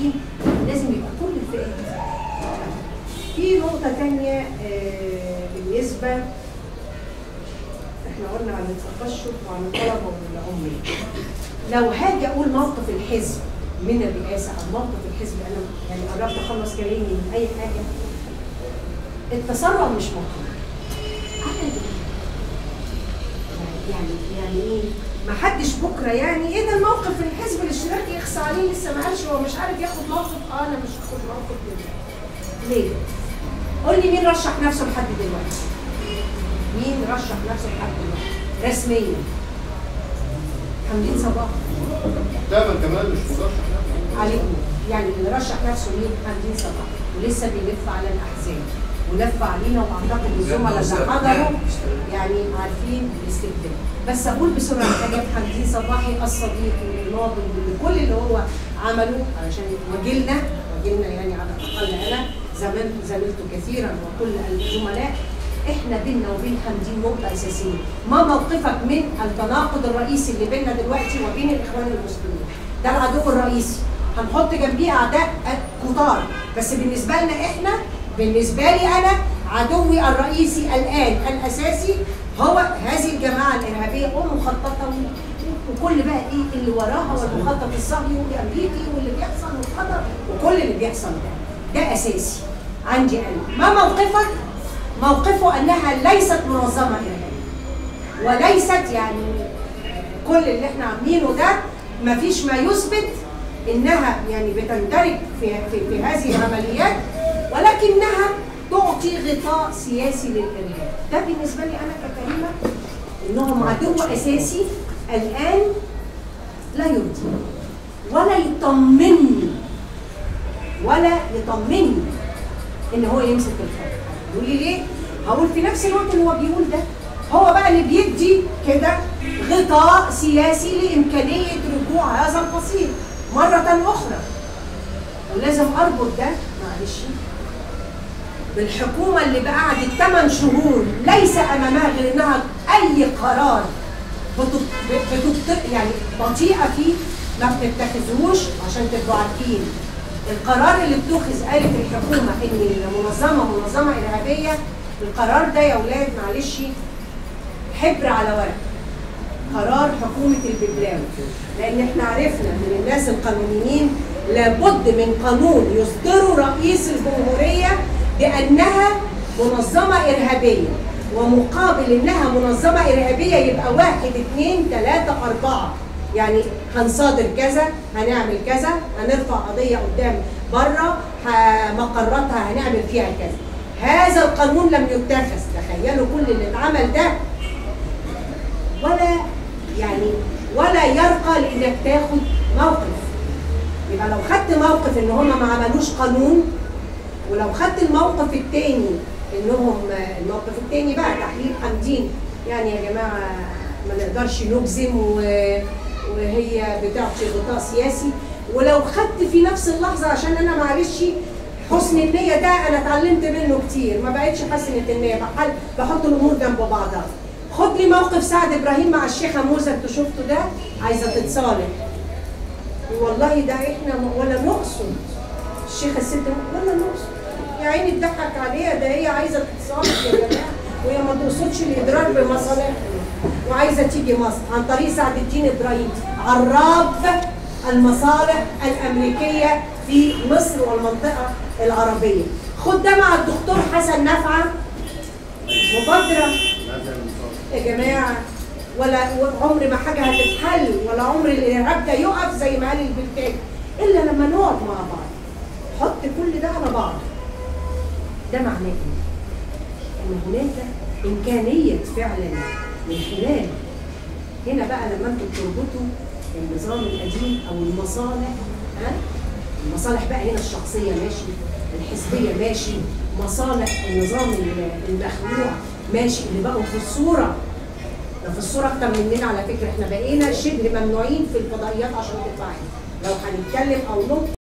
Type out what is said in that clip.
متفقين لازم يبقى كل الفئات. في نقطة ثانية بالنسبة، احنا قلنا عن التقشف وعن الطلبة والعمال. لو هاجي اقول موقف الحزب من الرئاسة او موقف الحزب، انا يعني قربت اخلص كلامي من اي حاجة. التسرع مش مطلوب. يعني ايه؟ ما حدش بكره يعني ايه ده الموقف الحزب الاشتراكي يخص عليه لسه ما قالش هو مش عارف ياخد موقف، انا مش هاخد موقف دلوقتي. ليه؟ قول لي مين رشح نفسه لحد دلوقتي؟ مين رشح نفسه لحد دلوقتي؟ رسميا. حمدين صباح. دايما كمان مش مرشح نفسه. عليكم، يعني اللي رشح نفسه مين؟ حمدين صباح، ولسه بيلف على الاحزاب ولف علينا، واعتقد الزملاء اللي حضروا يعني عارفين الاستبداد. بس اقول بسرعة حاجات. حمدين صباحي الصديق والناضل وكل اللي هو عمله علشان وجيلنا يعني على الاقل انا زميلته كثيرا وكل الزملاء، احنا بينا وبين حمدين نقطة اساسية. ما موقفك من التناقض الرئيسي اللي بيننا دلوقتي وبين الاخوان المسلمين؟ ده العدو الرئيسي، هنحط جنبيه اعداء كتار، بس بالنسبة لنا احنا، بالنسبة لي انا عدوي الرئيسي الان الاساسي هو هذه الجماعة الارهابية ومخططها وكل بقى ايه اللي وراها، والمخطط الصهيوني والامريكي واللي بيحصل والقدر وكل اللي بيحصل ده اساسي عندي انا. ما موقفك؟ موقفه انها ليست منظمة ارهابية، وليست يعني كل اللي احنا عاملينه ده مفيش ما يثبت انها يعني بتندرج في هذه العمليات، ولكنها تعطي غطاء سياسي للارهاب. ده بالنسبة لي انا ككريمه انهم عدو اساسي الان لا يرضي ولا يطمني ان هو يمسك الحكم. يقول لي ليه؟ هقول في نفس الوقت اللي هو بيقول ده هو بقى اللي بيدي كده غطاء سياسي لامكانيه رجوع هذا الفصيل مرة اخرى. ولازم اربط ده معلش بالحكومة اللي بقى قعدت 8 شهور ليس امامها غير انها اي قرار يعني بطيئه فيه ما بتتخذوش. عشان تبقوا عارفين القرار اللي اتخذ، قالت الحكومة ان المنظمة منظمة ارهابية. القرار ده يا اولاد معلش حبر على ورق، قرار حكومة الببلاوي، لان احنا عرفنا من الناس القانونيين لابد من قانون يصدره رئيس الجمهورية بانها منظمة ارهابية، ومقابل انها منظمة ارهابية يبقى 1 2 3 4، يعني هنصادر كذا، هنعمل كذا، هنرفع قضية قدام بره، مقراتها هنعمل فيها كذا. هذا القانون لم يتخذ. تخيلوا كل اللي اتعمل ده ولا يعني ولا يرقى لانك تاخد موقف. يبقى لو خدت موقف ان هم ما عملوش قانون، ولو خدت الموقف الثاني انهم الموقف الثاني بقى تحليل حمدين، يعني يا جماعة ما نقدرش نجزم وهي بتعطي غطاء سياسي. ولو خدت في نفس اللحظة، عشان انا معلش حسن النية ده انا اتعلمت منه كتير، ما بقتش حسنه النية، بحط الامور جنب بعضها. خد لي موقف سعد ابراهيم مع الشيخه موزة، انتوا شفتوا ده عايزه تتصالح، والله ده احنا ولا نقصد الشيخه الست ولا نقصد، يا عيني اتضحك عليها، ده هي عايزه تتصالح يا جماعة، وهي ما تقصدش الاضرار بمصالحنا، وعايزه تيجي مصر عن طريق سعد الدين ابراهيم عراب المصالح الامريكية في مصر والمنطقة العربية. خد ده مع الدكتور حسن نفعه، مبادرة يا جماعة، ولا عمر ما حاجة هتتحل ولا عمر الارهاب ده يقف زي ما قال البلتاجي الا لما نقعد مع بعض. حط كل ده على بعض. ده معناه ايه؟ ان هناك امكانية فعلا من خلال هنا بقى لما انتوا بتربطوا النظام القديم او المصالح، ها؟ المصالح بقى هنا الشخصية ماشي، الحزبية ماشي، مصالح النظام المخلوع ماشي، اللي بقوا في الصورة، ده في الصورة اكتر مننا على فكرة، احنا بقينا شبه ممنوعين في الفضائيات عشان تدفعي لو هنتكلم او نطق.